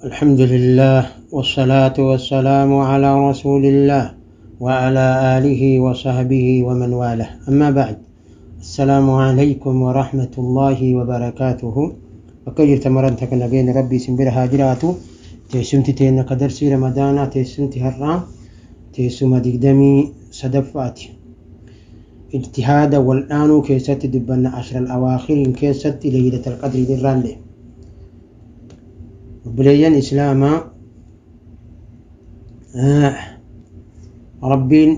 الحمد لله والصلاة والسلام على رسول الله وعلى آله وصحبه ومن والاه. أما بعد، السلام عليكم ورحمة الله وبركاته. Bakka jirtan maranta kan nageenya Rabbii isin bira haa jiraatu. Teessumti teenna ka darsii Ramadaanaa, teessumti har'aa teessuma 23ffaati. Ijtihaada waldhaanuu keessatti dubbanna, ashral awaakhiriin keessatti Leeylatal Qadriin irraallee. Obboleeyyan Islaamaa, Rabbiin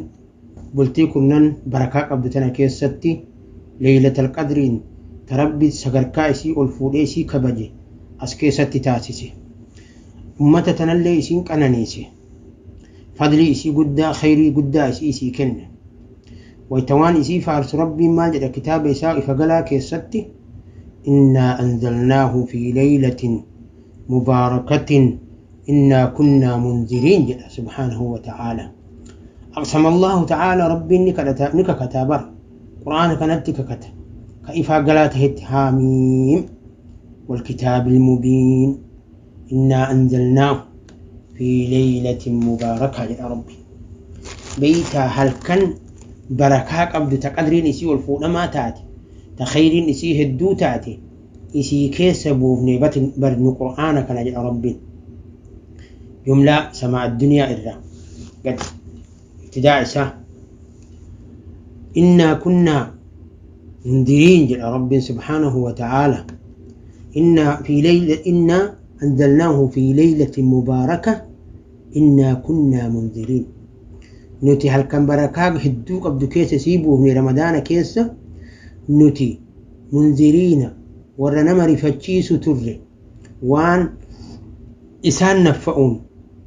bultii kunnan barakaa qabdu tana keessatti Leeylatal Qadriin ta Rabbi sadarkaa isii ol fuudhee isii kabaje as keessatti taasise. Ummata tanallee isiin qananiise. Fadlii isii guddaa, khayrii guddaa isii isii kenne. Wayta waan isii faarsu Rabbiin maal jedha kitaaba isaa ifa galaa keessatti? "Innaa anzalnaahu fi laylatin mubaarakatin innaa kunnaa munziriin" jedha subhaanahu wa ta'aala. Aqsama Allahu ta'aala, Rabbiin ni kadhata, ni kakataa bara. Qur'aana kanatti kakata. Ka ifaa galaa tahetti, haamiim walkitaabil mubiin innaa anzalnaahu fi laylatin mubaarakaa jedha Rabbi. Beeytaa, halkan barakaa qabdu, ta qadriin isii ol fuudhamaa taate, ta khayriin isii hedduu taate, isii keessa buufne barnu Qur'aana kana jedha Rabbiin. Jumlaa samaa addunyaa irraa gad ibtidaa isaa "innaa kunnaa mundiriin" jedha Rabbiin subhaanahu wa ta'aala. Innaa fi layla, "innaa anzalnaahu fi laylatin mubaaraka innaa kunnaa mundiriin". Nuti halkan barakaa hedduu qabdu keessa sii buufne, Ramadaana keessa, nuti munziriina, warra nama rifachiisu turre, waan isaan naffa'uun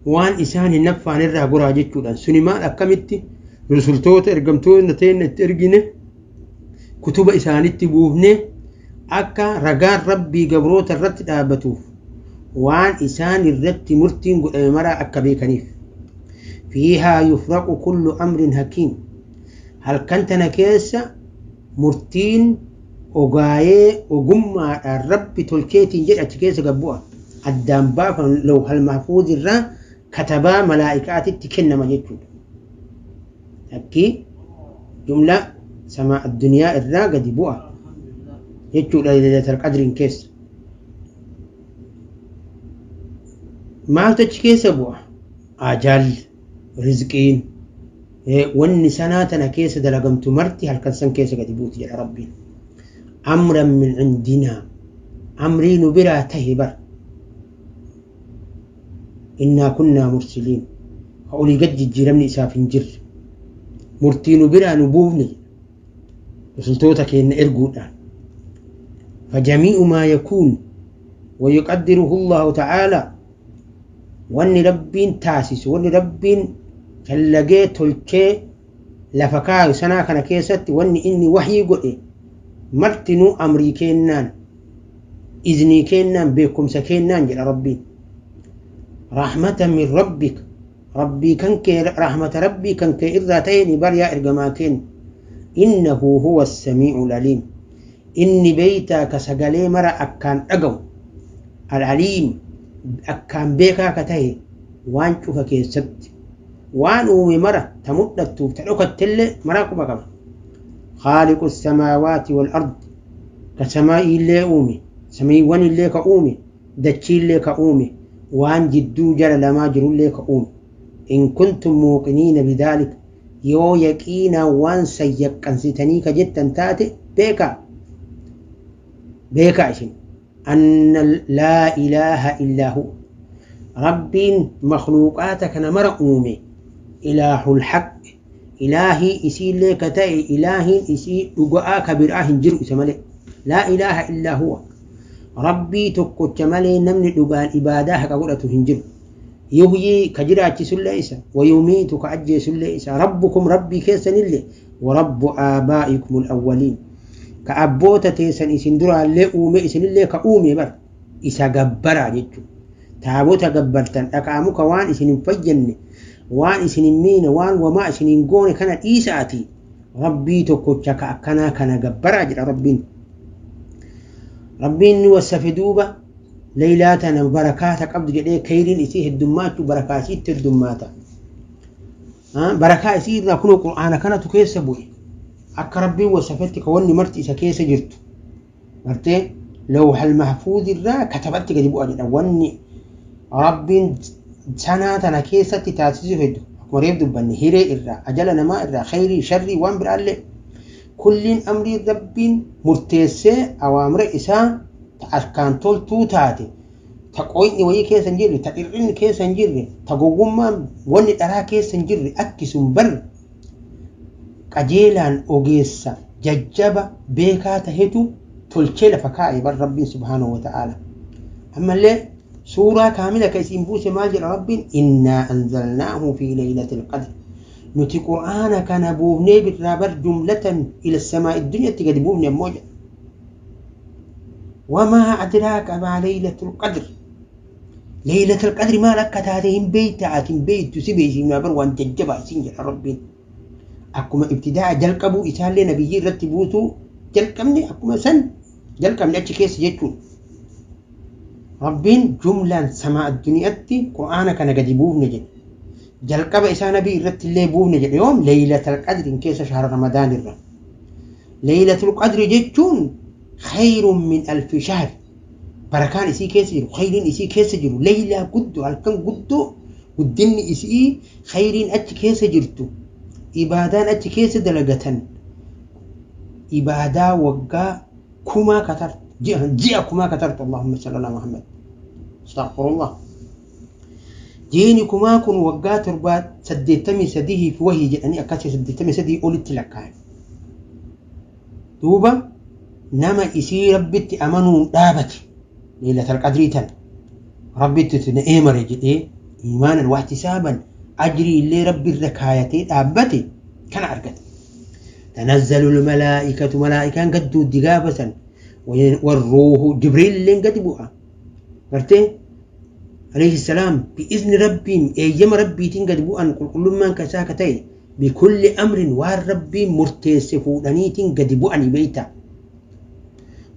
waan isaan hin naffaan irraa goraa jechuudhaan. Suni maal? Akkamitti? Rusultoota, ergamtoota teenna itti ergine, kutuba isaanitti buufne, akka ragaan Rabbii gabroota irratti dhaabatuuf, waan isaan irratti murtiin godhame maraa akka beekaniif. "Fiihaa yufraqu kullu amrin hakiim", halkan tana keessa murtiin ogaayee ogummaadhaan Rabbi tolcheetiin jedhe achi keessa gabbu'a, addaan baafan, lawhal mahfuuz irraa katabaa malaa'ikaatitti kennama jechuudha. Akki jumla samaa addunyaa irraa gadi bu'a jechuudha Lailatul Qadriin keessa. Maaltu achi keessa bu'a? Ajal, rizqiin, wanni sanaa tana keessa dalagamtu marti halkan san keessa gadi buuti jedha Rabbiin. "Amran min cindinaa", amrii nu biraa tahe bar. "Innaa kunnaa mursiliin", ka olii gad jijjiiramni isaaf hin jirre, murtii nu biraa nu buufne rusultoota keenya erguudhaan. "فجميع ما يكون ويقدره الله تعالى", wanni Rabbiin taasisu, wanni Rabbiin shallagee tolchee lafa kaayu sanaa kana keessatti, wanni inni wahyii godhe martinuu amrii kennaan, iznii kennaan, beekumsa kennaan jedha Rabbiin. "Rahmata min rabbik", Rabbii kan kee, rahmata Rabbii kan kee irraa ta'e ni bar, yaa ergamaa kenna. "Innahu huwa samii'u aliim", inni beeytaa ka sagalee mara akkaan dhagahu, al-aliim, akkaan beekaa ka tahe, waan cufa keessatti waan uume mara, ta mudhattuuf ta dhokattellee maraa quba qaba. "خالق السماوات والأرض", ka samaa'illee uume, samiiwwan illee ka uume, dachiillee ka uume, waan jidduu jala lamaa jirullee ka uume. "إن كنتم موقنين بذلك", yoo yaqiinaan waan san yaqqansitanii ka jettan taate, beekaa, beekaa isin, "أن لا إله إلا هو", Rabbiin makhluuqaata kana mara uume, إله الحق, ilaahii isiillee ka ta'e, ilaahiin isii dhuga'aa ka biraa hin jiru isa malee. "لا إله إلا هو", Rabbii tokkocha malee namni dhugaan ibaadaa haqa godhatu hin jiru. "يحيي", ka jiraachisullee isa, "ويميت", ka ajjeesullee isa. "ربكم", Rabbii keessanillee, "ورب آبائكم الأولين", ka abboota teessan isin duraallee uume, isinillee ka uume bar isa gabbaraa jechuudha. Taabota gabbartan, dhaqaa muka, waan isin hin fayyanne, waan isin hin miine, waan wamaa isin hin goone kana dhiisaati Rabbii tokkocha ka akkanaa kana gabbaraa jedha Rabbiin. Rabbiin ni wassafe duuba. Leeylaa tana barakaata qabdu jedhee khayriin isii heddummaachuu barakaa isiitti heddummaata. Barakaa isii irraa kunoo Qur'aana kanatu keessa bu'e. Akka Rabbiin wasafetti ka wanni marti isa keessa jirtu. Gartee lawhal mahfuuz irraa katabatti gadi bu'a jedha. Wanni Rabbiin sanaa tana keessatti taasisuu heddu. Akkuma reef dubbanne hiree irraa, ajala namaa irraa, khayrii, sharrii waan biraallee. Kulliin amrii Rabbiin murteessee awaamira isaa ta akkaan toltuu taate, ta qoyni wayii keessa hin jirre, ta dhir'inni keessa hin jirre, ta gowwummaan wanni dharaa keessa hin jirre akki sun bar qajeelaan ogeessa jajjaba beekaa tahetu tolchee lafa kaa'e bar Rabbiin subhaanahu wa ta'aala. Ammallee suuraa kaamila ka isiin buuse maal jedha Rabbiin? Innaa anzalnaahu fi laylatil qadr. Nuti Qur'aana kana buufnee birraa bar jumlatan ila samaa'i dunyatti gadi buufne ammoo jedha. Wamaa adraaka maa laylatul qadr. Laylatul qadri maal akka taate hin beeyta, ati hin beeytu, si beeksifnaa bar waan jajjabaa isiin jedha Rabbiin. Akkuma ibtidaa'a jalqabuu isaallee nabiyyii irratti buusuu jalqabne akkuma san jalqabne achi keessa jechuudha. Rabbiin jumlaan samaa addunyaatti Qur'aana kana gadi buufne jedhe. Jalqaba isaa nabii irratti illee buufne jedhe yoom Laylatul Qadriin keessa shahara Ramadaan irra. Laylatul Qadri jechuun khayrun min alfi shahr. Barakaan isii keessa jiru, khayriin isii keessa jiru, laylaa guddoo, halkan guddoo, guddinni isii khayriin achi keessa jirtu, ibaadaan achi keessa dalagatan, ibaadaa waggaa kumaa katartu, ji'a kumaa katartu, Allahumma salli ala Muhammad. Astaghfirullah. Jiini kumaa kun waggaa 783 fi wahii jedhanii akkasii 83 olitti lakkaa'an. Duuba nama isii Rabbitti amanuun dhaabate Laylatal Qadrii tan Rabbitti itti na eemare jedhee iimaanan wahtisaaban ajrii illee Rabbi irra kaayatee dhaabbate kana argata. Tanazzalu malaa'ikatu malaa'ikaan gad duuddi gaafa san warruuhu Jibriil illeen gadi bu'a. Gartee alayhi salaam bi'izni Rabbiin eeyyama Rabbiitiin gadi bu'an qulqullummaan kan isaa ka ta'e bikulli amrin waan Rabbiin murteesse fuudhaniitiin gadi bu'anii beeyta.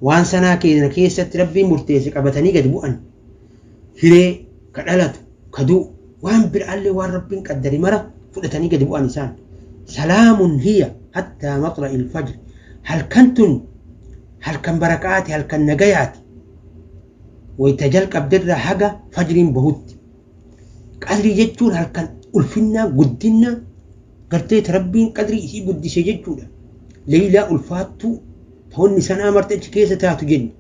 Waan sanaa keenya keessatti Rabbiin murteesse qabatanii gadi bu'an. Hiree ka dhalatu ka du'u waan biraallee waan Rabbiin qaddare mara fudhatanii gadi bu'an isaan. Salaamun hiya hattaa maxla'il fajr. Halkan tun halkan barakaati, halkan nagayaati. Wayita jalqabdirraa haga fajriin bahutti. Qadrii jechuun halkan ulfinnaa guddinna gartee Rabbiin qadrii isii guddise jechuudha. Leeylaa ulfaattuu ta'onni sanaa marte achi keessa taatu jenni.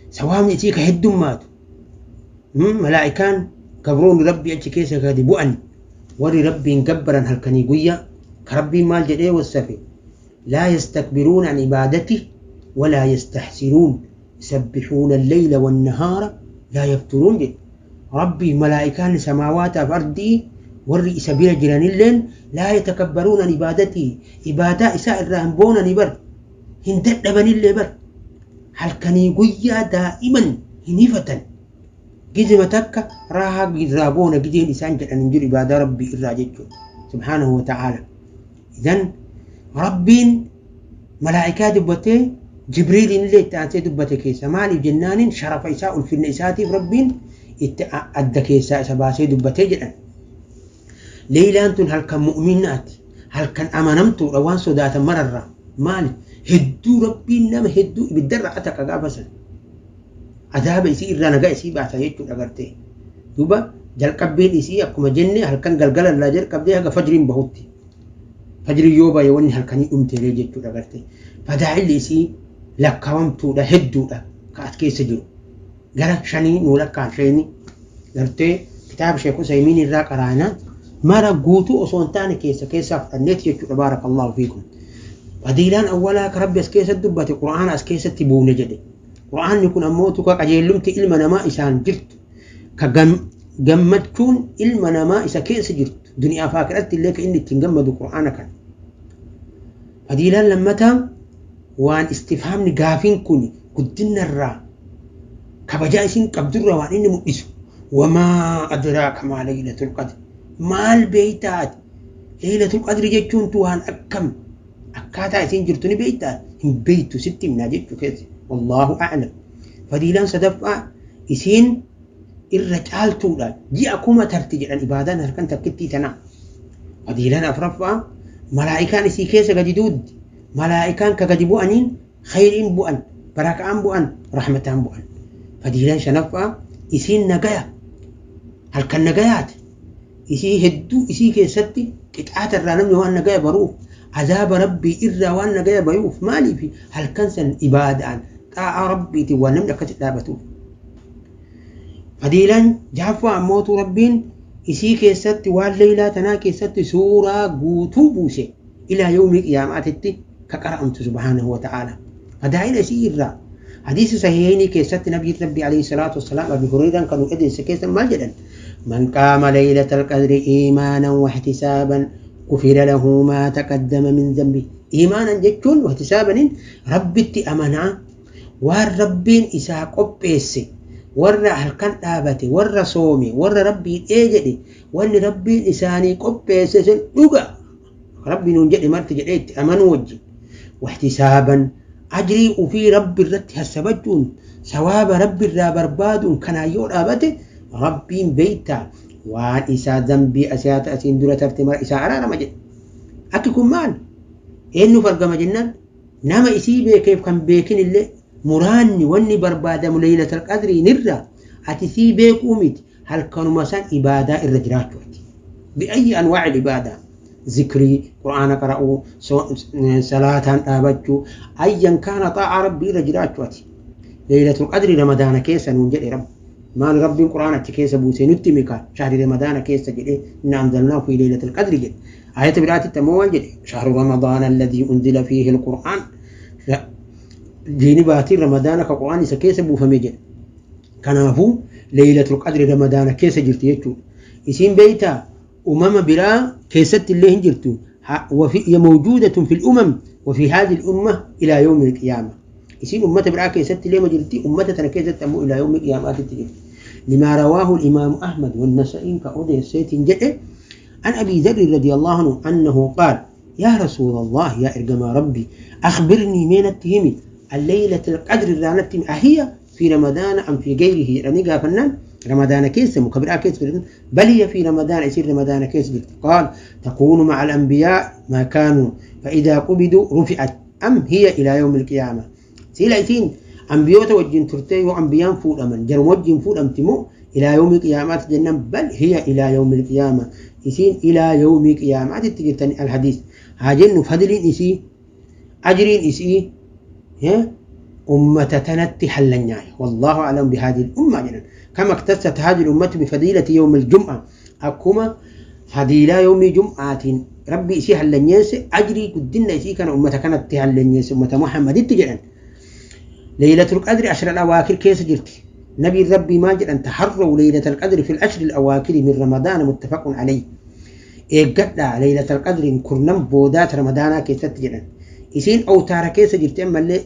Sawaabni isii ka heddummaatu. Malaa'ikaan gabroonni Rabbii achi keessa gadi bu'an warri Rabbiin gabbaran halkanii guyyaa ka Rabbiin maal jedhee wassafe laa yastakbiruuna an ibaadati walaa yastahsiruun yusabbihuuna al-layla wan-nahaara laa yafturuun jedhe. Rabbii malaa'ikaan samaawaataaf ardii warri isa bira jiranilleen laa yatakabbaruuna an ibaadatii ibaadaa isaa irraa hin boonanii bar hin dadhabanillee bar halkanii guyyaa daa'iman hin hifatan. Gizima takka raahaa irraa boona gizeen isaan jedhan hin jiru ibaadaa Rabbii irraa jechuudha. Subhaanahu wa ta'aala. Idan Rabbiin malaa'ikaa dubbatee Jibriiliin illee itti aansee dubbate keessa maaliif jennaaniin sharafa isaa ulfinna isaatiif Rabbiin itti adda keessaa isa baasee dubbatee jedhan. Leeylaan tun halkan mu'minaati. Halkan amanamtuudha waan sodaatan mararraa. Maali? Hedduu Rabbiin nama hedduu ibiddarraa ataqa gaafa san. Adaaba isii irraa nagaa isii baasa jechuudha gartee. Duuba jalqabbiin isii akkuma jenne halkan galgala irraa jalqabdee haga fajriin bahutti. Fajriin yoo bahe wanni halkanii dhumteeree jechuudha gartee. Fadaa'illi isii lakkaawamtuudha hedduudha ka as keessa jiru. Gara shanii nuu lakkaan shanii gartee kitaaba Sheekh Usaymiin irraa qaraana mara guutuu osoo hin taane keessa keessaa fudhanneeti jechuudha baarakallahu fiikum. Fadiilaan awwalaa ka Rabbi as keessatti dubbate Qur'aana as keessatti buune jedhe. Qur'aanni kun ammoo tuka qajeellumti ilma namaa isaan jirtu ka gammachuun ilma namaa isa keessa jirtu duniyaa fi aakiratti illee ka inni ittiin gammadu Qur'aana kana. Fadiilaan lammataa waan istifhaamni gaafiin kun guddinarraa kabajaa isin qabdurraa waan inni mul'isu. Wamaa adraaka maa laylatul qadr. Maal beeytaa ati? Laylatul qadri jechuun tu waan akkam akkaataa isin jirtu ni beeytaa? Hin beeytu sitti himnaa jechuu keessa. Wallaahu a'lam. Fadiilaan sadaffaa Isiin irra caaltuudha. Ji'a kuma tarti jedhan ibaadaan halkan takkittii tanaa. Fadiilaan afraffaa malaa'ikaan isii keessa gadi duuddi. Malaa'ikaan ka gadi bu'aniin khayriin bu'an, barakaan bu'an, rahmataan bu'an. Fadiilaan shanaffaa isiin nagaya. Halkan nagayaati. Isii hedduu isii keessatti qixaata irraa namni waan nagaya baruuf, azaaba rabbii irraa waan nagaya bayuuf, maaliif halkan san ibaadaan xaa'aa rabbiitiin waan namni akkasi dhaabatuuf. Fadiilaan jahaffaa ammootu rabbiin isii keessatti waan leeylaa tanaa keessatti suuraa guutuu buuse ilaa yawmii qiyaamaatitti ka qara'amtu subhaanahu wa ta'aala. Fadaa'ila isii irraa hadiisa sahihaynii keessatti nabiyyi rabbi alayhi salaatu wassalaam Abi Hurayraan kan nu odeesse keessa maal jedhan? Man qaama laylatal qadri iimaanan wa ihtisaaban gufira lahu maa taqaddama min dhanbi. Iimaanan jechuun wa ihtisaabaniin rabbitti amanaa waan rabbiin isaa qopheesse, warra halkan dhaabate, warra soome, warra rabbii dhee jedhe, wanni rabbiin isaanii qopheesse sun dhuga rabbi nuun jedhe marti jedhee itti amanuu wajjin, wahtisaaban ajrii ufii rabbi irratti hassabachuun, sawaaba rabbi irraa barbaaduun kanaan yoo dhaabate, rabbiin beeytaa waan isaa dambii asiyaata asiin dura tarte mara isaa araarama jedhe. Akki kun maal eenyuuf argama jennaan, nama isii beekeef kan beekin illee muraanni wanni barbaadamu leeylatal qadriin irra ati isii beekuu miti, halkanuma san ibaadaa irra jiraachuu ati. Bi'ayyi anwaa'il ibaadaa, zikrii, qur'aana qara'uu, salaataan dhaabachuu, ayyan kaana xaa'aa rabbii irra jiraachuu ati. Leeylatul qadri ramadaana keessa nuun jedhe rabbi. Maal rabbiin qur'aana achi keessa buusee nutti mika shahri ramadaana keessa jedhee, inna anzalnaahu fi leeylatil qadri jedhe. Ayata biraatitti ammoo waan jedhe, shahru ramadaana alladhii unzila fiihi alqur'aan, jiini baatiin ramadaana ka qur'aan isa keessa buufame jedhe. Kanaafuu leeylatul qadri ramadaana keessa jirti jechuudha. Isiin beeytaa umama biraa keessatti illee hin jirtu. وفي موجودة في الأمم وفي هذه الأمة إلى يوم القيامة. isiin ummata biraa keessatti illee ma jirti, ummata tana keessatti ammoo إلى يوم القيامة jirti. لما رواه الإمام أحمد والنسائي كأوديسيت jedhe عن أبي ذر رضي الله عنه أنه قال: يا رسول الله، يا إرجما ربي، أخبرني من التهمي الليلة القدر الرانتهم، أهي في رمضان أم في غيره؟ يعني قافلنا رمضان كيس مكبر كيس، بل هي في رمضان، يصير رمضان كيس. قال: تكون مع الأنبياء ما كانوا، فإذا قبضوا رفعت، أم هي إلى يوم القيامة؟ سيلاتين أنبيوت وجين ترتي وأنبيان فود أمن جرم وجين فود أمتمو إلى يوم القيامة جنة، بل هي إلى يوم القيامة، يسين إلى يوم القيامة تجتني الحديث. هاجن فضلين إسي أجرين إسي أمة تنتي حلنياي، والله أعلم بهذه الأمة جنة. كما اكتست هذه الأمة بفضيلة يوم الجمعة، أكما فضيلة يوم جمعة ربي إسي حلنياس أجري قدنا إسي كان أمة كانت تحلنياس أمة محمد تجرن. ليلة القدر عشر الأواخر كيس جرتي نبي ربي ما جد أن تحروا ليلة القدر في العشر الأواخر من رمضان، متفق عليه. إيقظ ليلة القدر كرنم بودات رمضان كيس تجرن. إسين أوتار كيس جرتي، أما اللي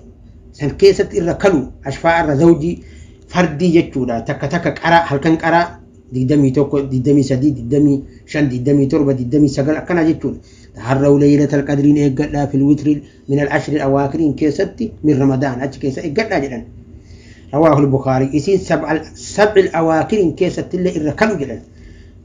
سن كيست إركلو أشفاء الزوجي فردي جتودا تك تك قرا هل كان قرا ديدمي توكو ديدمي سدي ديدمي شن ديدمي تربة ديدمي سجل كان جتودا. تحروا ليلة القدر إيقظ في الوتر من العشر الأواخر كيست من رمضان أتش كيس إيقظ جدا. رواه البخاري. إسين سبع الأواخر كيست اللي إركلو جدا،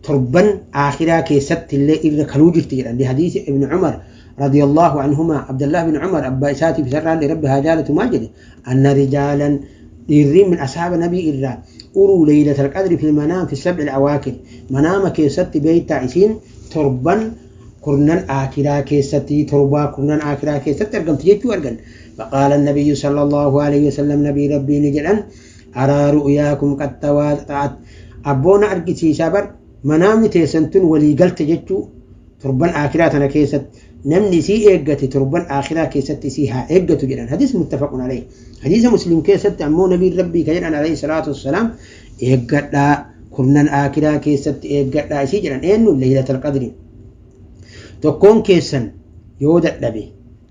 تربا آخرا كيست اللي إركلو جرت جدا. لحديث ابن عمر رضي الله عنهما، عبد الله بن عمر أبا إساتي في سرى لربها جالة ماجد، أن رجالا يرين من أصحاب النبي إلا أروا ليلة القدر في المنام في السبع الأواخر، منام كيست بيت عشين تربا كرنا آخرا كيستي تربا كرنا آخرا كيست أرقم تجيت وأرقم. فقال النبي صلى الله عليه وسلم نبي ربي نجلا أرى رؤياكم قد تواطأت، أبونا أرقتي سابر منام تيسنتن ولي قلت جيتو تربا آخرا تنا كيست نمني سي إيقتي تربا آخرا كيست سيها إيقتو جدا. حديث متفق عليه. حديث مسلم كيست عمو نبي ربي كجدا عليه الصلاة والسلام إيقتا كرنا آخرا كيست إيقتا سي جدا إنه ليلة القدر تكون كيسا يودت لبي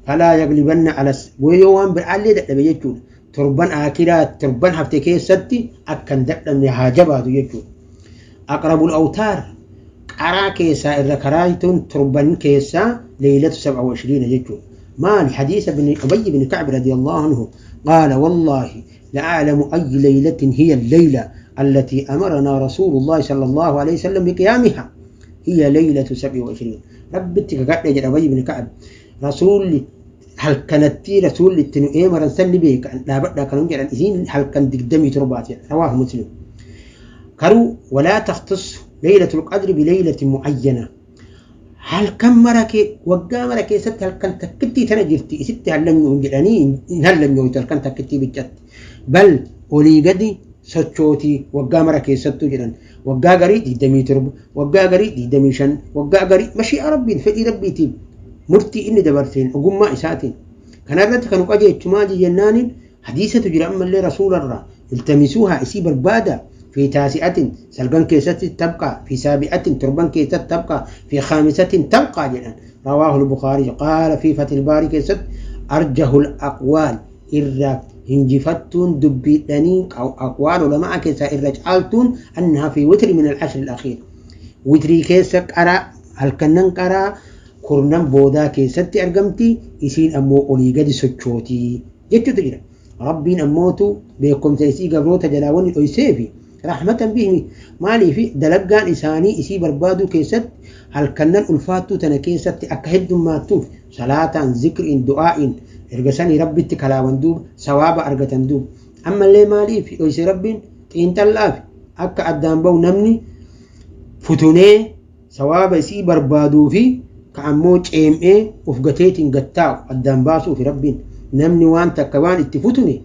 فلا يغلبن على ويوان بالعلي دلبي يجون تربا آخرا تربا هفتي كيستي أكن دلبي هاجباتو يجون. أقرب الأوتار قرا كيسا إذا كرايتون تربا كيسا ليلة 27 يجون. ما الحديث ابن أبي بن كعب رضي الله عنه قال: والله لأعلم أي ليلة هي الليلة التي أمرنا رسول الله صلى الله عليه وسلم بقيامها هي ليلة 27. ربي كقعد جد أبي بن كعب رسول هل كانت رسول التنو إيه مرن سن بيك لا بد كانوا جدًا إذين هل كان دقدمي تربات رواه مسلم. كرو ولا تختص ليلة القدر بليلة معينة. هل كم مرك وقا مرك ست هل كان تكتي تنجرتي ست هل لن ينجلني هل لن يوتل كان تكتي بجت بل أولي قدي sochootii waggaa mara keessattuu jedhan waggaa garii 27 waggaa garii 25 waggaa garii mashii'a rabbiin fedhii rabbiitiin murtii inni dabarseen ogummaa isaatiin kanarratti kan qajeelchu maali jennaaniin hadiisatu jira ammallee rasuularraa iltamisuuhaa isii barbaada في تاسعة سلقان كيست تبقى في سابعة تربان كيست تبقى في خامسة تبقى جدا رواه البخاري. قال في فتح الباري كيست أرجه الأقوال إرّا هنجفتون دبيتني أو أقوال علماء كيسا الرجالتون أنها في وتر من العشر الأخير وتري كيسا قرأ هل كنن قرأ كرنن بودا كيسا أرقمتي إسين أمو أولي قد سجوتي جتو تجرى ربين أموتو بيكم تيسي قبروتا جلاوني أيسيفي رحمة بهم مالي في دلقان إساني إسي بربادو كيست هل كنن ألفاتو تنا كيست أكهد ماتوف صلاة ذكر دعاء ergasanii rabbitti kalaawan duuba sawaaba argatan duuba ammallee maaliif dhoyse rabbiin xiinxallaaf akka addaan bahu namni futunee sawaaba isii barbaaduu fi ka ammoo ceem'ee of gateetiin gattaa'u addaan baasuuf rabbiin namni waan takka waan itti futune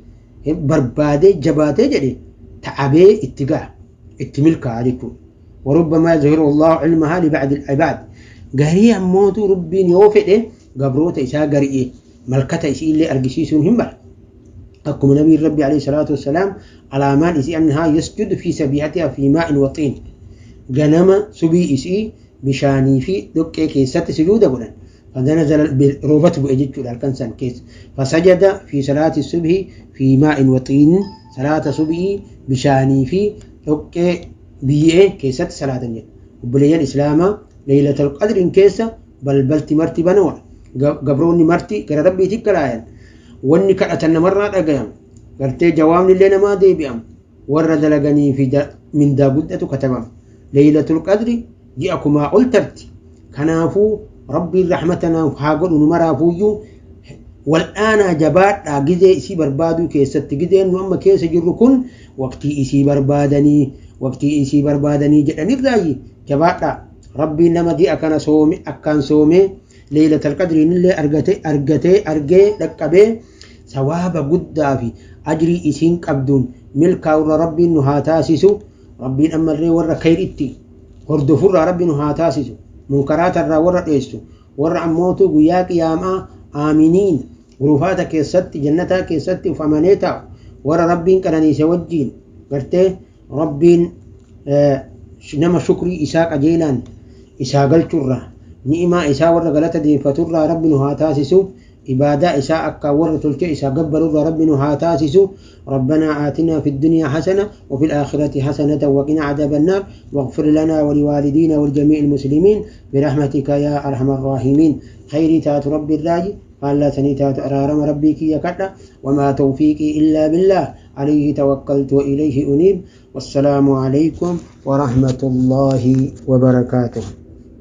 barbaadee jabaatee jedhe ta'abee itti ga'a itti milkaa'a jechuudha. وربما يظهر الله علمها لبعض العباد garii ammootu rabbiin yoo fedhe gabroota isaa gari'ee ملكة إسي اللي أرجسيسون هم بر أكم نبي ربي عليه الصلاة والسلام على ما إسي أنها يسجد في سبيعتها في ماء وطين جنم سبي إسي بشاني في دك كيست سجود قلن فنزل روبته بأجد الكنسان كيس فسجد في صلاة الصبح في ماء وطين صلاة صبح بشاني في دك بيئة كيست صلاة وبلي الإسلام ليلة القدر كيسة بل بلت مرتبة نوع gabroonni marti gara rabbiitti kalaayan wanni kadhatan namarraa dhagayam gartee jawaabni illee namaa deebi'am warra dalaganii fi mindaa guddatu katabam leeylatul qadri ji'a kumaa ol tarti kanaafuu rabbiin rahmatanaaf haa godhu nu maraafuuyyuu wal'aanaa jabaadhaa gizee isii barbaaduu keessatti gizeen nu amma keessa jirru kun waqtii isii barbaadanii jedhanirraayi jabaadhaa rabbiin nama ji'a kana soome akkaan soomee ليلة القدر اللي أرجتي أرجي لقبي ثواب قدا في أجري إسين قبدون ملكا ور ربي إنها تاسسو ربي أما الري ور خير إتي هردفر ربي إنها تاسسو منكرات الر ور إيسو ور أموتو قياك ياما آمنين غرفاتك الست جنتك الست فمنيتا ور ربي كرني سوجين قرتي ربي نما شكري إساق أجيلان إساق الجرة نعمة إساء ور غلطة دي فترى رب نها تاسسو عبادة إساء أكا ور تلك إساء قبل رب نها تاسسو ربنا آتنا في الدنيا حسنة وفي الآخرة حسنة وقنا عذاب النار واغفر لنا ولوالدينا ولجميع المسلمين برحمتك يا أرحم الراحمين. خير تات رب الراجي قال لا سنيتات أرارم ربك يا كتا وما توفيقي إلا بالله عليه توكلت وإليه أنيب. والسلام عليكم ورحمة الله وبركاته.